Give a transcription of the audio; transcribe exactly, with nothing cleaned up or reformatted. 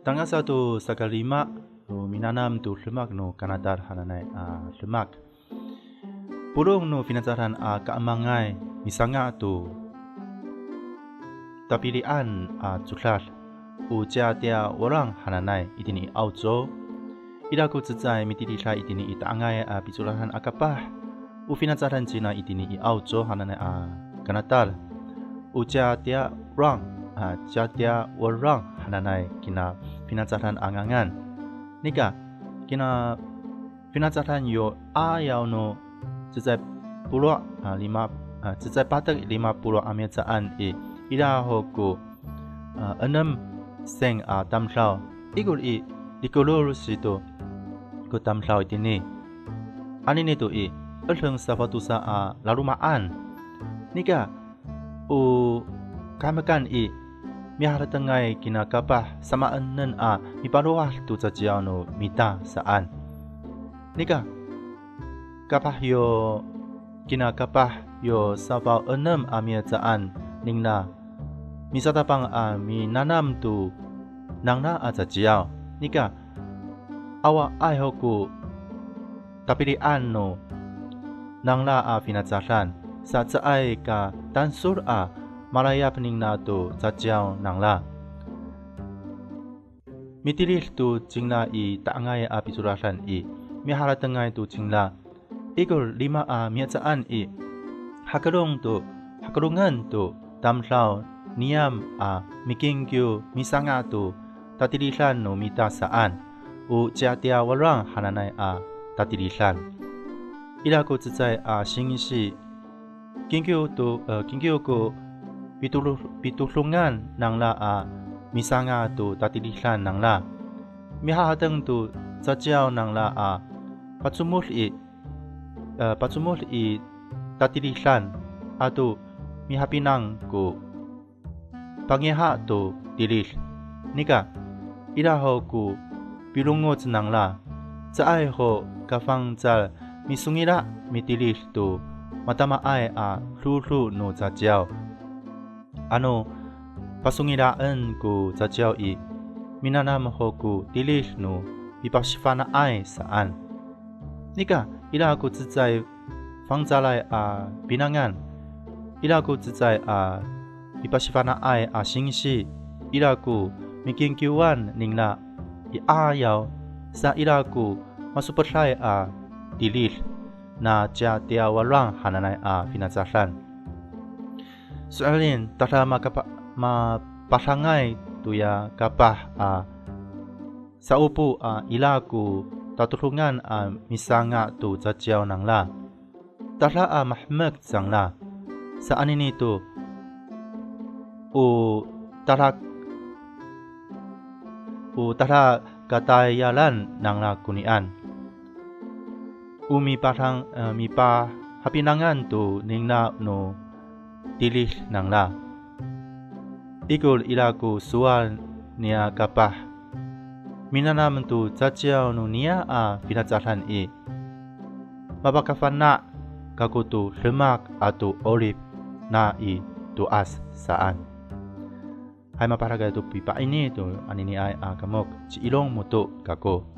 Tangasa to sakalima, to minanam to demak no kanatal hananay a demak. Polong no finacadan a kaemangay misanga' to tapilian a codad, o Ciyatiya Walang hananay itini i Awco. Ira ko cecay mitiliday itini i ta'angay a picodadan a kapah, o finacadan cingra itini i Awco hananay a kanatal, o Ciyatiya Walang, a, Ciyatiya Walang hananay kina finacadan a ngangan. Nika, kina finacadan yo 'ayaw no cecay polo', a, lima, a, cecay patek lima polo' a mihecaan i, ira ho ko, a, enem sing a tamdaw. Ikor i, likolol sito ko tamdaw itini. Anini to i, edeng safaw tosa a laloma'an. Nika, o kahemekan i, miharatengay kina kapah samaanen a mipalowad to caciyaw no mita saan. Nika, kapah yo, kina kapah yo safaw enem a mihecaan ningra misatapang a minanam to nangra a caciyaw. Nika, awaay ho ko tapilian no nangra a finacadan, sa caay ka tangsol a malayap ningra to caciyaw nangra. Mitilid to cingra i ta'angay a picodadan i, miharatengay to cingra. Ikor lima a mihecaan i, hakelong to, hakelongen to tamdaw niyam a mikingkiw misanga' to tatilidan no mita saan, o Ciyatiya Walang hananay a tatilidan. Ira ko cecay a singsi, kingkiw to, e, kingkiw ko pitolo-, pitodongan nangra a misanga' to tatilidan nangra. Mihahateng to caciyaw nangra a pacomod i, e, pacomod i tatilidan ato mihapinang ko pangiha to tilid. Nika, ira ho ko pilongoc nangra, caay ho kafangcal misongila' mitilid to matamaay a dodo no caciyaw. Ano pasongila'en ko caciyaw i, minanam ho ko tilid no pipasifana'ay saan. Nika, ira ko cecay fangcalay a pinangan, ira ko cecay a pipasifana'ay a singsi, ira ko mikingkiwan ningra i 'ayaw, sa ira ko masopeday a tilid, na Ciyatiya Walang hananay a finacadan. So'elin, tada makapa-, mapadangay toya kapah a sa'opo a ira ko tatodongan a misanga' to caciyaw nangra. Tada a mahemek cangra. Sa anini to, o tada, o tada katayalan nangra konian. O mipadang, e, mipahapinangan to ningra no tilid nangra. Ikor ira ko sowal niya kapah minanam to caciyaw no niyah a finacadan i, mapakafana' kako to demak ato 'orip nai to'as saan. Hay mapadakay to pipaini to aniniay a kamok, ci Ilong Moto kako.